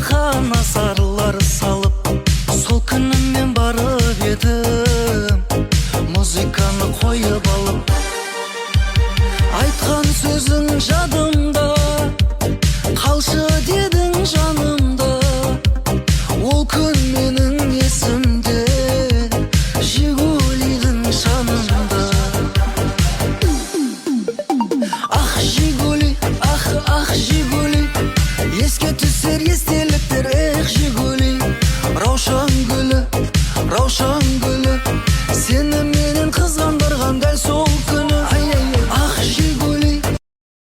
Дастархан асарлар салып. Сол күні мен барып едім, музыканы қойып алып. Айтқан сөзің жадымда, қалшы дедің жанымда. Ол күн менің есімде, Жигулидің жанында. Ах, Жигули, ах, ах.